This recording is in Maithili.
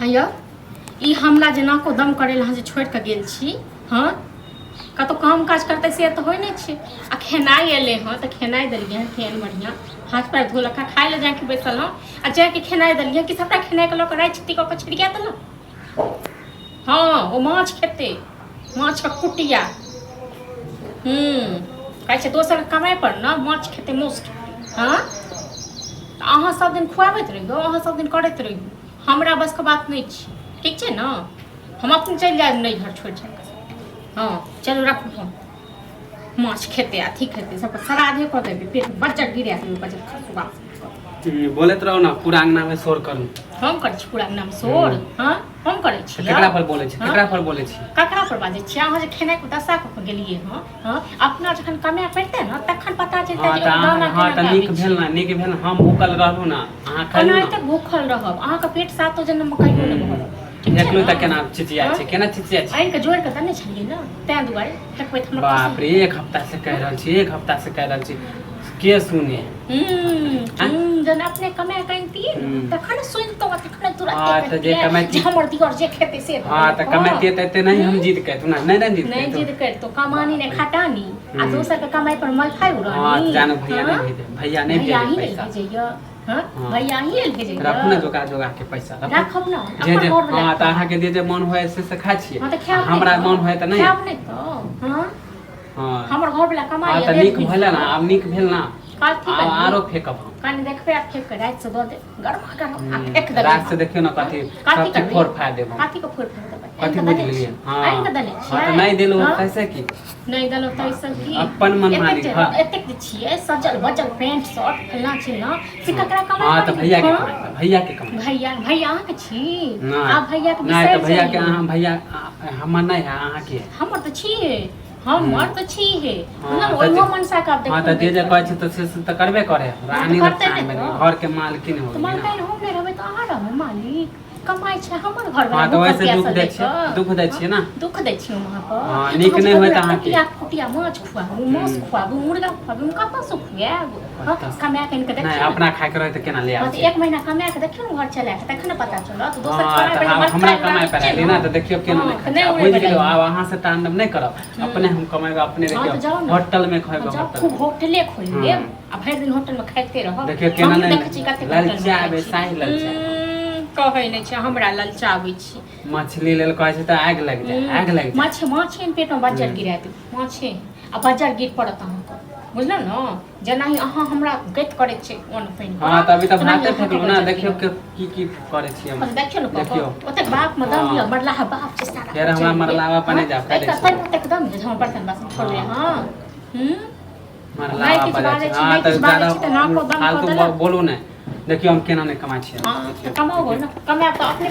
हँ यौ, ई हमरा जे नाको दम करै लए अहाँ जे छोड़ि कऽ गेल छी, हँ कतहु काम काज करतै से तऽ होइ नहि छै। आ खेनाइ एलै हँ तऽ खेनाइ देलियै हँ केहन बढ़िआँ, हाथ पैर धोलक हँ, खाइ लए जाके बैसल हँ आ जाके खेनाइ देलियै कि सभटा खेनाइके लऽ कऽ राइ छित्ती कऽ कऽ छिड़िया देलहुँ। हँ ओ माछ खेतै, माछक कुटिया। कहै छै दोसर कमाइ पर ने माछ खेतै, मासु खेतै। हँ तऽ अहाँ सब दिन खुआबैत रहियौ, अहाँ सब दिन करैत रहियौ, हमरा बसके बात नहि छै। ठीक छै ने, हम अपने चलि जायब नैहर छोड़ि छाड़ि कऽ। हँ चलू राखू फोन। माछ खेतै अथी खेतै सबके श्राद्धे कऽ देबै, पेट बज्जर गिरा देबै, बज्जर खसुआ। बोलैत रहू ने, पूरा अंगना में शोर करू। हम करै छी पूरा अंगना में शोर? हँ हम करै छी। केकरा पर बोलै छी? हँ? केकरा पर बोलै छी? ककरा पर बाजै छियै? अहाँ जे खेनाइके दशा कऽ कऽ गेलियै हँ, हँ अपना जखन कमाए पड़तै ने तखन पता चलतै हँ जे तऽ ओकर दाना अहाँ, हँ केना तऽ नीक गाबै भेल छै। ने, नीक भेल ने, हम भूखल रहलहुँ ने, अहाँ खैलहुँ एनाहिते ने। भूखल रहब, अहाँके पेट सातो जन्ममे कहियो नहि भरत। ठीक छै देखलहुँ ने? तऽ केना चिचिया हँ? छै, केना चिचिया छै। आनि कऽ जोड़ि कऽ देने छलियै ने, ताहि दुआरे फेकबै तऽ हमरा बाप रे, एक हफ्ता से कहि रहल छी, एक हफ्ता से कहि रहल छी, के सुने? जहन अपने कमाए कऽ अनतियै ने तखन सुनितहुँ आ तखन तुरंते हँ, तऽ जे कहितियै कमैती- जे हमर दिअर जे खेतै से हँ तऽ कमैतियै तऽ एते नहि हम जिद करितहुँ ने, नहि ने जिद नहि करितहुँ। जिद करितो, कमानी नहि खटानी आ दोसर के कमाई पर मलफाइ उड़ानी। हँ तऽ जानो भैया नहि हँ? भेजे, भैया नहि भैया भेजे ही नहि पैसा। भेजैया? हँ हँ। भैया ही लेल भेजैया? राखू ने जोगा जोगा के पैसा, राखू। राखब ने जे अपन जे घर वाला। हँ तऽ अहाँके जे जे मन होय से खाइ छियै। हँ तऽ खायब नहि हमरा तऽ? मन होय तऽ नहि। खायब नहि तऽ? हँ हँ हमर घर वाला कमाई हँ तऽ नीक भेल ने, आब नीक भेल ने। कथी आब करबै? आरो फेकब हम। कनि देखबै आ फेक के राति से दऽ देब गरमा गरम आ फेक देबै। रात से देखियौ ने कथी कथी सब चीज करबै? फोड़ फाड़ देब हम। कथी के फोड़ फाड़ देबै? कथी आनि कऽ बुझि देने गेलियै? छी। हँ आनि कऽ देने हँ छियै। तऽ नहि देलहुँ हँ? तैसे की नहि देलहुँ तैसे की? अपन मनमानी, एतेक जे हँ। एतेक जे छियै सजल बजल पेंट शर्ट फल्लाँ चिल्लाँ से ककरा कमाइ हँ तऽ पर? भैया के हँ? कमाइ, भैया के कमाइ। भैया, भैया अहाँके छी? नहि। आब भैया के नहि तऽ बिसरि भैया के जइयौ। अहाँ भैया हमर नहि है, अहाँके है। हमर तऽ छियै, हमर तऽ छियै। हँ, बुझलहुँ तऽ ओहियो जे- मनसा के आब हँ देखू तऽ जे जे देखू। कहै छै तऽ से से तऽ करबे करे। रानी करतै रक्षा नहि मे तऽ। घर के मालकिन हो तऽ गेली ना। मालकाइन हम नहि रहबै तऽ अहाँ रहबै मालिक? कमाइ छै हमर घर हँ तऽ ओहिसँ दुख दै छियै, दुख दै छियै ने। दुख दै छियै हम अहाँके? हँ, नीक नहि होइत अहाँके। कुटिया कुटिया माछ खुआबू, मांस खुआबू, मुर्गा खुआबू, हम कतऽसँ खुआएब? हँ, कतऽसँ? कमाए कऽ आनि कऽ नहि देखियौ ने। अपना खायके रहै तऽ केना ले हँ आबै तऽ छियै? एक महीना कमाए कऽ देखियौ ने घर चला कऽ, तखन ने पता चलत। दोसर हँ कमाइ तऽ पर आब मत हमरा खाय कमाइ पर छै आयली ने तऽ देखियौ केना हँ, नहि तऽ खाइ नहि छै। आब उड़ै बुझि गेलियौ, बला। आब अहाँ से तांडव नहि करब, अपने हम कमेबै अपने। हँ, तऽ देखियौ जाउ ने। होटल मे खेबै। हँ, जाउ होटल खूब होटले खोलि हँ। लेब आ भरि दिन होटल मे खाइते रहब। देखियौ केना हमहूँ नहि देखै छी कतेक होटल मे खाइ ललचाबै, छी। साहि ललचाबै। कहै नहि छै हमरा ललचाबै छी। मछली लेल कहै छै तऽ आगि लागि जाय, आगि लागि जाय। माछे माछे पेट मे बज्जर गिरा देब, माछे आ बज्जर गिर पड़त अहाँके, बुझलहुँ ने? जेनाहि अहाँ हमरा गति करै छियै अन्न पानि। हँ तऽ अभी तऽ तेनाही भाते अहाँके फेकलहुँ ने। बज्जर देखियौ गिरत। के की की करै छी हम। बस देखियौ ने कऽ देखियौ। ओतेक बाप मे दम हँ। यऽ, मरलाहा बाप छै सारा। फेर हमरा मरलावा पर नहि जायब, कहि दै छी। ओतेक दम यऽ जे हमर बर्तन बासन छोड़बै? हँ हूँ मरलावा नहि किछु पर जाइ बाजै छी। छी, हँ नहि तऽ किछु बाजै ज्यादा छी तऽ नाको दम कऽ फालतू देलक। बोलू नहि, देखियौ हम केना नहि कमाइ छियै। हँ तऽ कमाओ ने, कमायब तऽ अपने।